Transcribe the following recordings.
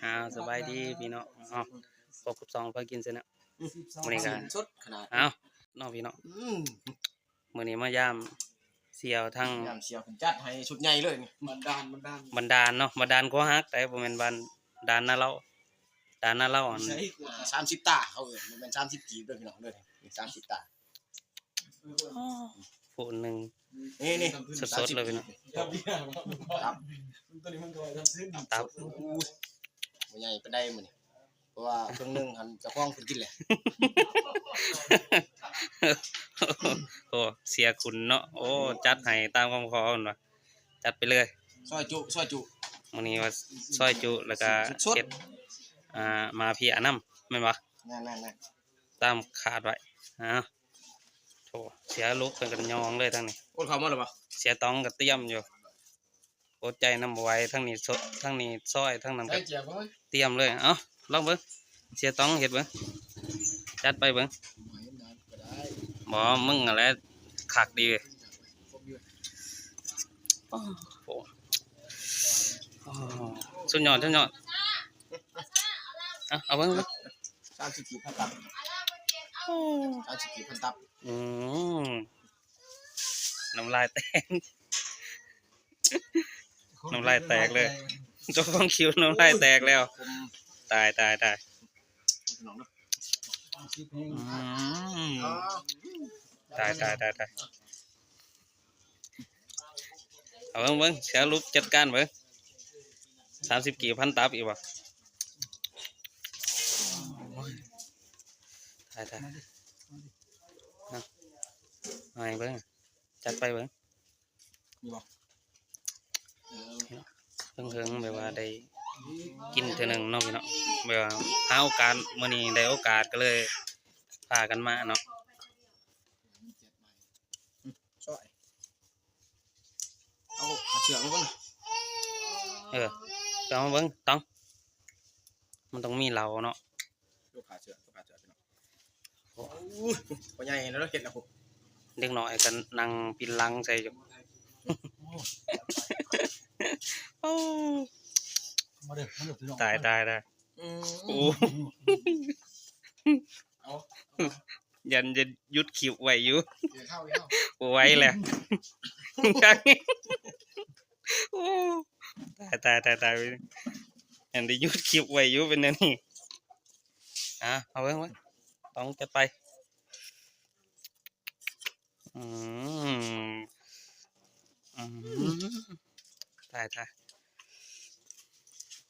ອ້າວ ສະບາຍດີພີ່ນ້ອງເນາະ ພົບກັບຊ່ອງພາກິນແຊນແນວ ມື້ນີ້ກະ ສົດຂະໜາດ ອ້າວ ເນາະພີ່ນ້ອງ ອືມ ມື້ນີ້ມາຢາມສ່ຽວທາງ ຍາມສ່ຽວເພິ່ນຈັດໃຫ້ຊຸດໃຫຍ່ເລີຍນີ້ ບັນດານ ບັນດານ ບັນດານເນາະ ບັນດານຂົວຫັກໄດ໋ ບໍ່ແມ່ນບັນດານນາເລົາ ດານນາເລົາ ອັນ ສາມສິບຕາເຂົາເອີ້ນ ບໍ່ແມ່ນສາມສິບກີບເດີພີ່ນ້ອງເດີ ສາມສິບຕາ. ໂອ້ ຜູ້ໜຶ່ງ ນີ້ໆ ສົດໆ ເລີຍພີ່ນ້ອງ ຕັບ ຕັບ ໂອ້ຍ ບໍ່ໃຫຍ່ປານໃດມື້ນີ້ ເພາະວ່າເຄິ່ງໜຶ່ງຫັ້ນເຈົ້າຂອງເພິ່ນກິນແຫຼະ ໂອ້ ເສຍຄຸນເນາະ ໂອ້ ຈັດໃຫ້ຕາມຄຳຂໍເພິ່ນວ່າ ຈັດໄປເລີຍ ຊອຍຈຸ ຊອຍຈຸ ມື້ນີ້ວ່າຊອຍຈຸ ແລ້ວກະ ຊິນສຸດໆ ເຮັດ ອ່າ ໝາເພຍນຳ ແມ່ນບໍ່? ແມ່ນໆໆ ຕາມຄາດໄວ້ ອ້າວ ໂອ້ ເສຍລຸກເພິ່ນກະຍອງເລີຍທາງນີ້ ອົດເຂົ້າໝົດແລ້ວບໍ່? ເສຍຕອງກະຕຽມຢູ່ ອົດໃຈນຳບໍ່ໄຫວ ທາງນີ້ສົດ ທາງນີ້ຊອຍ ທາງນັ້ນກະ ໃສ່ເຈ້ຍບໍ່? ຕຽມເລີຍ ເອົ້າ ລອງເບິ່ງ ເສຍຕອງເຮັດເບິ່ງ ຈັດໄປເບິ່ງ ບໍ່ ມຶງຫັ້ນແຫຼະຄັກດີ ໂອ້ໂຫ ສຸດຍອດ ສຸດຍອດ ເອົາ ເອົາເບິ່ງ ສາມສິບກີບພັນຕັບ ໂອ້ ສາມສິບກີບພັນຕັບ ອືມ ນ້ຳລາຍແຕກ ນ້ຳລາຍແຕກເລີຍ ເຈົ້າຂອງຄິວນ້ຳລາຍແຕກແລ້ວ ຕາຍ ຕາຍ ຕາຍ ອືມ ຕາຍ ຕາຍ ຕາຍ ຕາຍ ເອົາເບິ່ງ ເບິ່ງ ເສຍລຸກຈັດການເບິ່ງ ສາມສິບກີບພັນຕັບອີກບໍ່? ຕາຍ ຕາຍ ເອົາ ເອົາໃຫ້ເບິ່ງ ຈັດໄປເບິ່ງ ມີບໍ່? ເອີ ເພິ່ງໆ ແບບວ່າໄດ້ກິນເທື່ອໜຶ່ງເນາະພີ່ນ້ອງ ແບບວ່າຫາໂອກາດ ມື້ນີ້ໄດ້ໂອກາດກະເລີຍພາກັນມາເນາະ ຊ່ອຍ ເອົາຂາເສືອມາເບິ່ງ ເອີ ໄປເອົາມາເບິ່ງ ຕ້ອງ ມັນຕ້ອງມີເຫຼົ້າເນາະ ຂາເສືອມ ຂາເສືອມ ໂອ້ ໂອ້ຍ ພໍ່ໃຫຍ່ເນາະ ເຮັດແລ້ວ ເດັກນ້ອຍກະນັ່ງປິ່ນຫຼັງໃສ່ຢູ່ ໂອ້ ມາເດີ ມາເດີພີ່ນ້ອງ ຕາຍ ຕາຍ ຕາຍ ອືມ ໂອ້ ເອົາ ຢ້ານຈະຢຸດຄລິບໄວ້ຢູ່ ເອົາ ບໍ່ໄຫວແລ້ວ ໂອ້ ຕາຍ ຕາຍ ຕາຍ ຕາຍ ອັນໄດ້ຢຸດຄລິບໄວ້ຢູ່ເປັນແນວນີ້ ອ່າ ເອົາເບິ່ງ ເບິ່ງ ຕ້ອງຈັດໄປ ອືມ ອືມ ຕາຍ ຕາຍ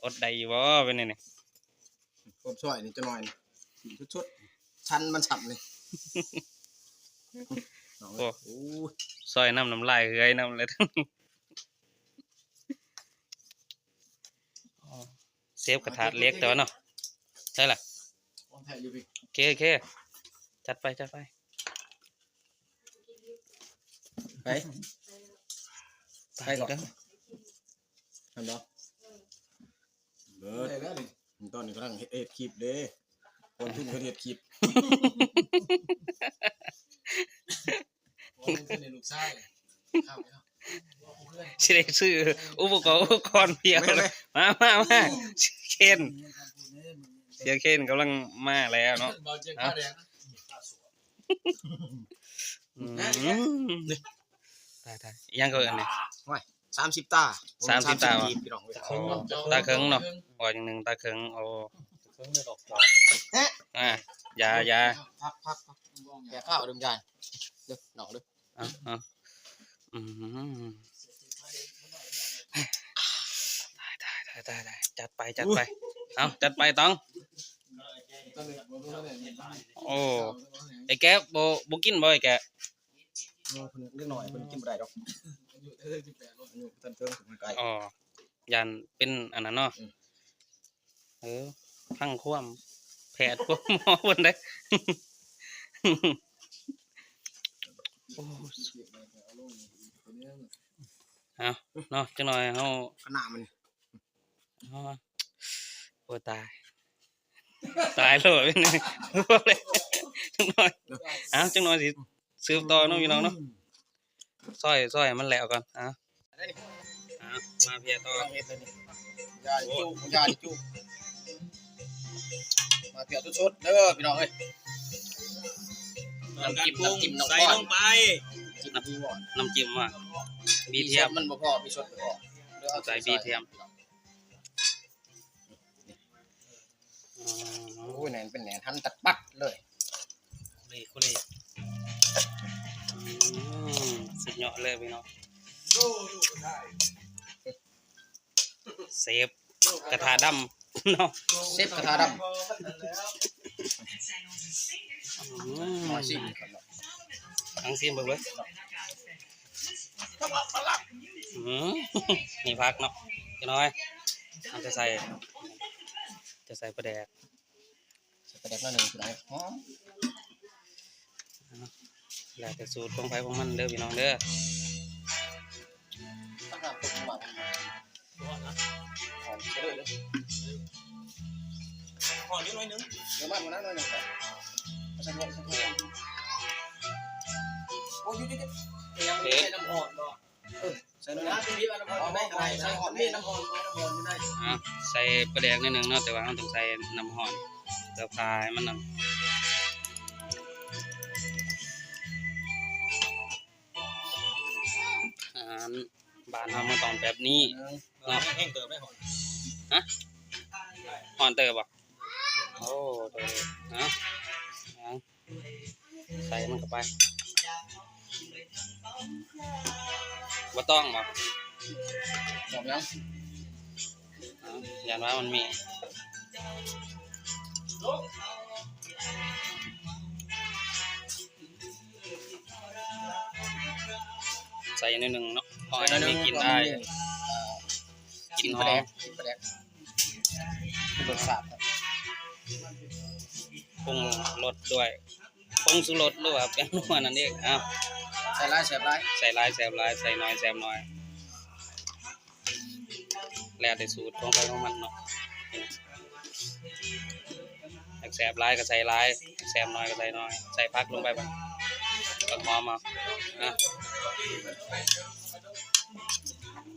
ອົດໄດ້ຢູ່ບໍ່ເປັນແນວນີ້ ຄົນຊ່ອຍນີ້ຈັກໜ້ອຍນີ້ ສິນສຸດໆ ຊັນມັນຊ້ຳນີ້ ໂອ້ ໂອ້ຍ ຊ່ອຍນ້ຳ ນ້ຳລາຍເຮືອຍນຳແລ້ວ ເຊຟກະທະເຫຼັກແຕ່ວ່າເນາະ ໃຊ່ລະ ຂອງແທ້ຢູ່ພີ່ ໂອເຄ ໂອເຄ ຈັດໄປ ຈັດໄປ ໄປ ໄປກ່ອນ ຫັ້ນບໍ່? ເບີດ ໄດ້ແລ້ວນີ້ ຕອນນີ້ກຳລັງເຮັດ ເຮັດຄລິບເດ້ ກ່ອນທຶນເພິ່ນເຮັດຄລິບ ໂອ້ຍ ເພິ່ນໃຫ້ລູກຊາຍ ຊິໄດ້ຊື້ອຸປະກອນ ອຸປະກອນພຽບ ມາ ມາ ມາ ເຊຍເຄນ ເຊຍເຄນກຳລັງມາແລ້ວເນາະ ອືມ ຕາຍໆ ອີຫຍັງກໍເອີ້ນນີ້ ໂອ້ຍ ສາມສິບຕາ ສາມສິບຕາ ບໍ່ແມ່ນສາມສິບກີບ ພີ່ນ້ອງເອີຍ ຕາເຄິ່ງເນາະ ວ່າຢ່າງໜຶ່ງ ຕາເຄິ່ງ ໂອ້ ເຄິ່ງເລີຍດອກຈອກ ອ່າ ຢາ ຢາ ພັກ ພັກ ພັກ ແກ້ຄາວ ດື່ມຢາ ເດີ ນ້ອງເດີ ເອົາ ເອົາ ອືມ ຕາຍ ຕາຍ ຕາຍ ຕາຍ ຕາຍ ຈັດໄປ ຈັດໄປ ເອົາ ຈັດໄປ ຕ້ອງ ໂອ້ ໄອ້ແກະ ບໍ່ ບໍ່ກິນບໍ່ ໄອ້ແກະ? ເອີ ເພິ່ນເດັກນ້ອຍເພິ່ນກິນບໍ່ໄດ້ດອກ ອາຍຸເຖິງສິບແປດ ອາຍຸບໍ່ທັນເຖິງ ເພິ່ນໃກ້ ອໍ ຢ້ານເປັນອັນນັ້ນເນາະ ອືມ ເອີ ຟັງຄວາມແພດ ຄວາມໝໍເພິ່ນເດ້ ໂອ້ ເອົາເນາະ ຈັກໜ້ອຍເຮົາ ຂະໜາດມັນ ອໍ ໂອ້ ຕາຍ ຕາຍໂລດ ຈັກໜ້ອຍ ເອົາ ຈັກໜ້ອຍຊິສືບຕໍ່ເນາະ ພີ່ນ້ອງເນາະ ອືມ ຊອຍ ຊອຍໃຫ້ມັນແຫຼວກ່ອນ ເອົາ ເອົາ ມາເພຍຕໍ່ ເຮັດແລ້ວນີ້ ຢ່າຈຸ ຢ່າຈຸ ມາພຽວສົດໆເດີພີ່ນ້ອງເອີຍ. ນ້ຳຈິ້ມ ນ້ຳຈິ້ມນ້ອງ ໃສ່ລົງໄປ ນ້ຳຈິ້ມວ່າ ບີທຽມ ມັນບໍ່ພໍ ມີສົດບໍ່ພໍ ເດີເອົາໃສ່ບີທຽມ. ອືມ ໂອ້ຍ ແໜ້ນເປັນແໜ້ນ ຫັນຕັດປັດເລີຍ ນີ້ ນີ້ ອືມ ສຸດຍອດເລີຍພີ່ນ້ອງ. ເຊຟກະທະດຳເນາະ ເຊຟກະທະດຳ. ອືມ ມາຊີມກັນເນາະ ລອງຊີມເບິ່ງເວີຍ. ອືມ ມີຜັກເນາະ ຈັກໜ້ອຍ ເຮົາຈະໃສ່ ຈະໃສ່ປາແດກ ໃສ່ປາແດກໜ້ອຍໜຶ່ງ ຊິໄດ້ຫອມ. ແລ້ວແຕ່ສູດຂອງໃຜຂອງມັນເດີພີ່ນ້ອງເດີ. ຕັກນ້ຳຕົກໝາກ ຫອມເລີຍ ຫອມຢູ່ໜ້ອຍໜຶ່ງ ເດີ ມາກວ່ານັ້ນໜ້ອຍໜຶ່ງ ໃສ່ໜ້ອຍ ໃສ່ໜ້ອຍ. ໂອ້ຍ ຢູ່ໆ ຍັງບໍ່ໄດ້ໃສ່ນ້ຳຮ້ອນບໍ່? ເອີ ໃສ່ໜ້ອຍໜຶ່ງ ໃສ່ຫອມ ມີນ້ຳຮ້ອນບໍ່? ນ້ຳຮ້ອນຢູ່ໃນ ອ່າ ໃສ່ປາແດກໜ້ອຍໜຶ່ງເນາະ ແຕ່ວ່າເຮົາຕ້ອງໃສ່ນ້ຳຮ້ອນ ເພື່ອຜ່າໃຫ້ມັນນັ້ນ. ອາຫານບ້ານເຮົາມັນຕ້ອງແບບນີ້ເນາະ. ແຮງເຕີບໄດ໋ ຮ້ອນ ຮະ ຮ້ອນເຕີບບໍ່? ໂອ້ ເຕີບ ເອົາ ເອົາ ໃສ່ມັນເຂົ້າໄປ ບໍ່ຕ້ອງບໍ່? ຕ້ອງແລ້ວ ເອົາ ຢ້ານວ່າມັນມີ ໃສ່ໜ້ອຍໜຶ່ງເນາະ ພໍໃຫ້ມີກິ່ນອາຍ ກິນຫອມ ກິນປາແດກ ກິນປາແດກ ເປັນລົດຊາດ ປຸງລົດດ້ວຍ ຜົງຊູລົດ ຫຼືວ່າແປ້ງນົວນັ້ນເອງ. ເອົາ ໃສ່ຫຼາຍແຊບຫຼາຍ ໃສ່ຫຼາຍແຊບຫຼາຍ ໃສ່ໜ້ອຍແຊບໜ້ອຍ. ແລ້ວແຕ່ສູດຂອງໃຜຂອງມັນເນາະ ຢາກແຊບຫຼາຍກໍໃສ່ຫຼາຍ ແຊບໜ້ອຍກໍໃສ່ໜ້ອຍ ໃສ່ຜັກລົງໄປບັດ ຜັກຫອມເອົາ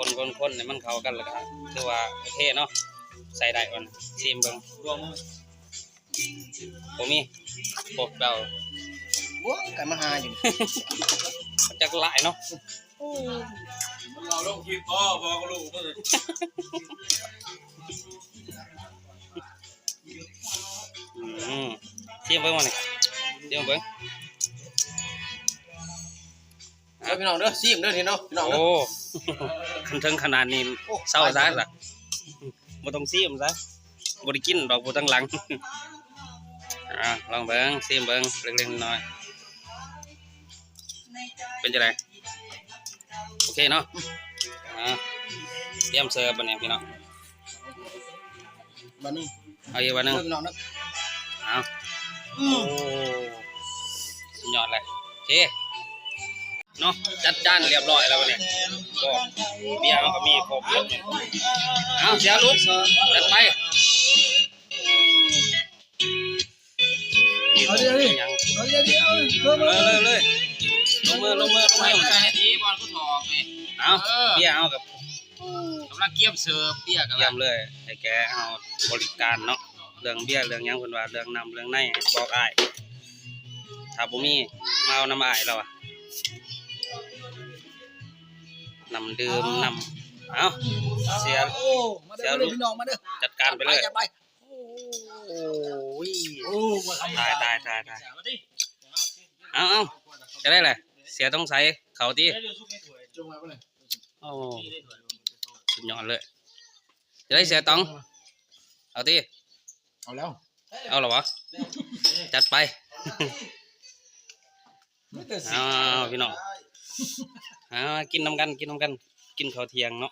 ນະ ຄົນໆໆໃຫ້ມັນເຂົ້າກັນ ແລ້ວກໍຖືວ່າໂອເຄເນາະ ໃຊ້ໄດ້ບັດ ຊີມເບິ່ງ. ບໍ່ມີ ພວກເກົ່າ ໂອ້ຍ ກັນມາຫາຢູ່ ຈັກຫຼາຍເນາະ. ມັນເອົາລົງຄລິບບໍ່ ບໍ່ກໍລົງເບິ່ງ ອືມ ຊີມເບິ່ງ ມານີ້ ຊີມເບິ່ງ. ເດີພີ່ນ້ອງເດີ ຊີມເດີນີ້ເນາະ ພີ່ນ້ອງເດີ. ໂອ້ ຄັນເຖິງຂະໜາດນີ້ ໂອ້ ເຊົາຊະ ຫຼາຍ ຊະ ບໍ່ຕ້ອງຊີມຊະ ບໍ່ໄດ້ກິນດອກຜູ້ທາງຫຼັງ. ອ່າ ລອງເບິ່ງ ຊີມເບິ່ງ ເລັກໆນ້ອຍໆ ເປັນຈັ່ງໃດ? ໂອເຄເນາະ. ອ່າ ຕຽມເສີບບັດນີ້ພີ່ນ້ອງ. ບັດນີ້ ເອົາອີກບັດໜຶ່ງ ເດີພີ່ນ້ອງເດີ. ເອົາ ອືມ ໂອ້ ສຸດຍອດເລີຍ. ໂອເຄເນາະ ຈັດຈານລຽບຮ້ອຍແລ້ວບັດນີ້. ໂອ້ ເບຍເຮົາກໍມີຄົບໝົດ. ເອົາ ເສຍລຸດ ຈັດໄປ. ເອົາເດີ ເອົາເດີ ເອົາເດີ ເອົາເລີຍ ເອົາເລີຍ ເອົາເລີຍ ລົງມື ລົງມື ລົງມື. ເອົາ ເອີ ເບຍເຮົາກໍ ກຳລັງກຽມເສີບເບຍກັນ ກຽມເລີຍ ໃຫ້ແກເຮົາບໍລິການເນາະ. ເລື່ອງເບຍເລື່ອງຫຍັງ ເພິ່ນວ່າເລື່ອງນ້ຳເລື່ອງໃນ ບອກອ້າຍ ຖ້າບໍ່ມີ ມາເອົານຳອ້າຍລາວວ່າ ນ້ຳດື່ມ ນ້ຳ ເອົ້າ ເສຍ ໂອ້ ມາເດີ ເສຍ ມາເດີ ລູກ ພີ່ນ້ອງ ມາເດີ ຈັດການໄປເລີຍ ຈັດໄປ. ໂອ້ຍ ໂອ້ ຕາຍ ຕາຍ ຕາຍ ຕາຍ. ເອົາ ເອົາ ຈະໄດ້ແຫຼະ ເສຍຕ້ອງໃສ່ເຂົ້າຕິ. ໂອ້ ສຸດຍອດເລີຍ. ຈະໄດ້ເສຍຕ້ອງ ເອົາຕິ. ເອົາແລ້ວ ເອົາແລ້ວຫວາ? ຈັດໄປ. ເອົາ ພີ່ນ້ອງ ເອົາ ກິນນຳກັນ ກິນນຳກັນ ກິນເຂົ້າທ່ຽງເນາະ.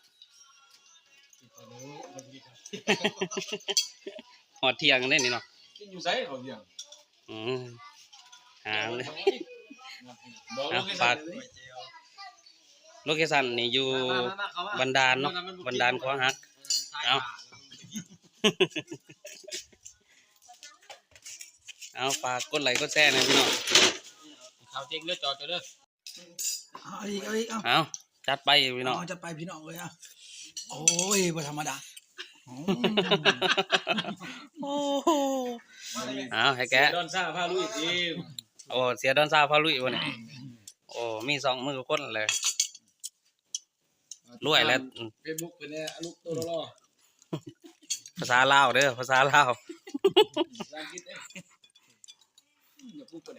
ຮອດທ່ຽງແລ້ວນີ້ເນາະ ກິນຢູ່ໃສເຂົ້າທ່ຽງ? ອືມ ຫາ ເອົາ ຝາກ ໂລເຄຊັນນີ້ຢູ່ບັນດານເນາະ ບັນດານຄອຫັກ. ເອົາ ເອົາ ຝາກກົດໄລກົດແຊແດ່ພີ່ນ້ອງ. ເຂົ້າເທິງເດີ ຈອດເດີ. ເອົາອີກ ເອົາອີກ ເອົາ ເອົາ ຈັດໄປພີ່ນ້ອງ ເອົາ ຈັດໄປພີ່ນ້ອງເອີຍ. ເອົາ ໂອ້ຍ ບໍ່ທຳມະດາ. ອືມ ໂອ້ໂຫ ມາ ເອົາ ໃຫ້ແກະ ເສຍດອນຊາພາລຸຍອີກ ໂອ້ ເສຍດອນຊາພາລຸຍບໍ່ນີ້ ໂອ້ ມີສອງມືຄົນເລີຍ ລວຍແລ້ວ ເຟສບຸກເພິ່ນແດ່ ອາລຸໂຕຫຼໍ່ໆ ພາສາລາວເດີ ພາສາລາວ ພາສາອັງກິດເດ້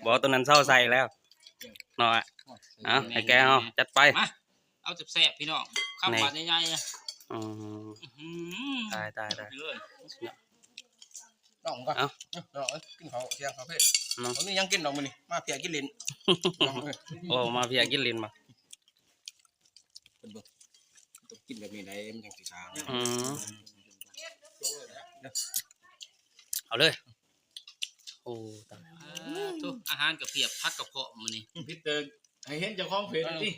ບໍ່ ໂຕນັ້ນເຊົາໃສ່ແລ້ວເນາະ ເອົາ ໃຫ້ແກເຮົາຈັດໄປ ມາ ເອົາແຊບໆ ພີ່ນ້ອງ ຄຳບາດໃຫຍ່ໆ ອືມ ອືມ ຕາຍໆໆ ເລີຍ ລອງກ່ອນ ເອົາ ເນາະ ກິນເຂົ້າທ່ຽງເຂົ້າເພນ ເນາະ ບໍ່ມີຫຍັງກິນດອກມື້ນີ້ ມາເພຍກິນຫຼິ້ນ ໂອ້ ມາເພຍກິນຫຼິ້ນບໍ່ ເພິ່ນເບິ່ງ ຕ້ອງກິນແບບນີ້ໄດ໋ ມັນຈັ່ງຊິຄ້າງ ອືມ ເອົາເລີຍ ໂອ້ ຕາຍ ອ່າ ໂທ້ ອາຫານກະພຽບ ຜັກກະເພາະມື້ນີ້ ມີແຕ່ໃຫ້ເຫັນເຈົ້າຂອງເພຈຕິ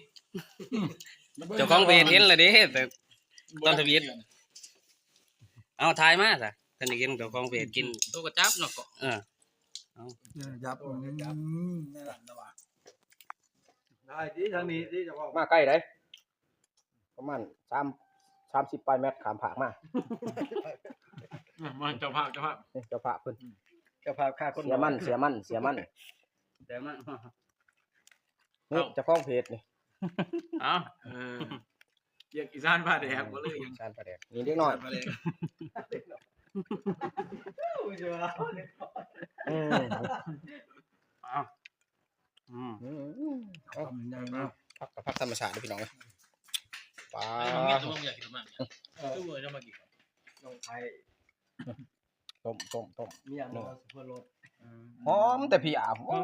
ເຈົ້າຂອງເພຈເຫັນແລ້ວເດ້ ແຕ່ຕອນທຳອິດ ເອົາ ຖ່າຍມາຊະ ເພິ່ນຢາກເຫັນເຈົ້າຂອງເພຈກິນ ໂຕກະຈັບເນາະ ເອີ ເອົາ ຈັບ ອືມ ນັ້ນລະວ່າ ໄດ້ຕິ ທາງນີ້ຕິ ເຈົ້າຂອງ ມາໄກໄດ໋ ປະມານສາມ ສາມສິບປາຍແມັດຂ້າມຟາກມາ ມາ ເຈົ້າພາບ ເຈົ້າພາບ ເຈົ້າພາບເພິ່ນ ເຈົ້າພາບຂ້າຄົນ ເສຍມັນ ເສຍມັນ ເສຍມັນ ເສຍມັນ ນີ້ ເອົ້າ ເຈົ້າຂອງເພຈນີ້ ເອົ້າ ເອີ ຮຽກອີສານພາແດກບໍ່ເລີຍ ອີສານພາແດກ ນີ້ເດັກນ້ອຍ ອືມ ເອົ້າ ອືມ ອືມ ເອົາ ຄຳໃຫຍ່ເນາະ ຜັກກະຜັກທຳມະຊາດເດີພີ່ນ້ອງເອີຍ ປາ ເອີ ຕົ້ມ ຕົ້ມ ຕົ້ມ ມີຫຍັງບໍ່ ສຸພະລົດ ຫອມແຕ່ພີອາ ໂອ້ຍ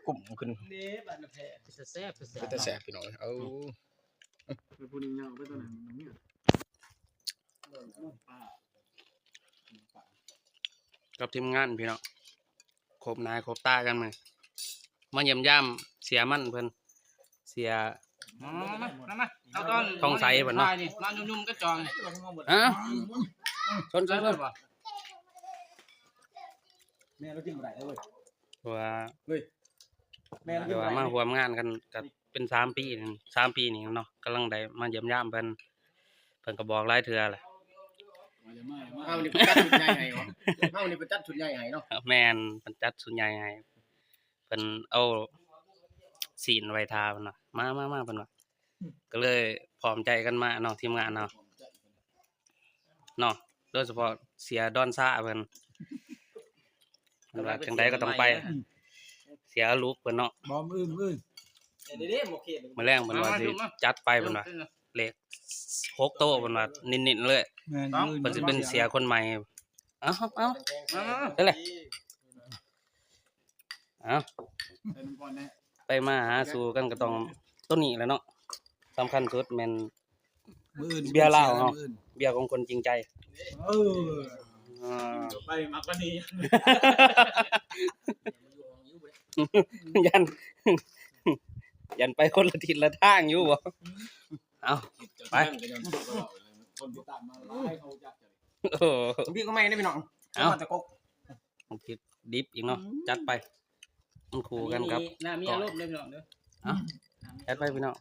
ກຸ້ມຂຶ້ນ ເດ້ ບາດນະແພ ເປັນຕາແຊບ ເປັນຕາແຊບ ເປັນຕາແຊບພີ່ນ້ອງເອີຍ ເອົາ ຜູ້ນີ້ຍາວໄປຕອນນັ້ນ ກັບທີມງານພີ່ນ້ອງ ຄົບໜ້າຄົບຕາກັນມື້ ມາຢ້ຽມຢາມເສຍມັນເພິ່ນ ເສຍ ມາ ມາ ມາ ເອົາຕອນ ທອງໃສເພິ່ນເນາະ ມາຫຍຸ້ມໆກັບຈອງ ຮະ ຊົນ ຊົນ ຊົນ ແມ່ລາວກິນບໍ່ໄດ້ເລີຍ ເພາະວ່າ ເຮີ້ຍ ແມ່ລາວກິນບໍ່ໄດ້ ແຕ່ວ່າມາຮ່ວມງານກັນກະເປັນສາມປີ ສາມປີນີ້ເນາະ ກຳລັງໄດ້ມາຢ້ຽມຢາມເພິ່ນ ເພິ່ນກໍບອກຫຼາຍເທື່ອແຫຼະ ເຮົານີ້ເພິ່ນຈັດຊຸດໃຫຍ່ໃຫ້ເນາະ ເຮົານີ້ເພິ່ນຈັດຊຸດໃຫຍ່ໃຫ້ເນາະ ແມ່ນ ເພິ່ນຈັດຊຸດໃຫຍ່ໃຫ້ ເພິ່ນເອົາຊີ້ນໄວ້ຖ້າເພິ່ນວ່າ ມາ ມາ ມາ ເພິ່ນວ່າ ກໍເລີຍພ້ອມໃຈກັນມາເນາະ ທີມງານເຮົາເນາະ ໂດຍສະເພາະເສຍດອນຊາເພິ່ນ ເພິ່ນວ່າຈັ່ງໃດກໍຕ້ອງໄປ ເສຍລູກເພິ່ນເນາະ ບໍ່ ມື້ອື່ນ ມື້ອື່ນ ມື້ແລງເພິ່ນວ່າຊິຈັດໄປ ເພິ່ນວ່າ ເລກຫົກໂຕເພິ່ນວ່າ ເນັ້ນໆເລີຍ ແມ່ນ ມື້ອື່ນ ເພິ່ນຊິເປັນເສຍຄົນໃໝ່ ເອົາ ເອົາ ເອົາ ເອົາ ເອົາ ເອົາ ໄປມາຫາສູ່ກັນກໍຕ້ອງໂຕນີ້ແຫຼະເນາະ ສຳຄັນສຸດແມ່ນ ມື້ອື່ນ ເບຍລາວເຮົາ ມື້ອື່ນ ເບຍຂອງຄົນຈິງໃຈ ເອີ ອ່າ ໄປມັກກວ່ານີ້ ຢ້ານ ຢ້ານໄປຄົນລະທິດລະທາງຢູ່ບໍ່ ເອົາ ໄປ ຄົນຕິດຕາມມາຫຼາຍ ເຂົາຮູ້ຈັກ ໂອ້ ພີ່ກໍໃໝ່ເດ້ພີ່ນ້ອງ ເອົາ ມາແຕ່ກົກ ມັນຊິດິບອີກເນາະ ອືມ ຈັດໄປ ມັນຄູ່ກັນກັບ ນ້ຳມີອາລົມເດີພີ່ນ້ອງເດີ ເອົາ ຈັດໄປພີ່ນ້ອງ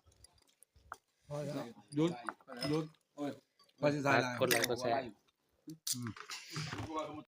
ຢຸດ ຢຸດ ໂອ້ຍ ວ່າຊິຖ່າຍຫຼາຍ ກົດໄລກົດແຊ ອືມ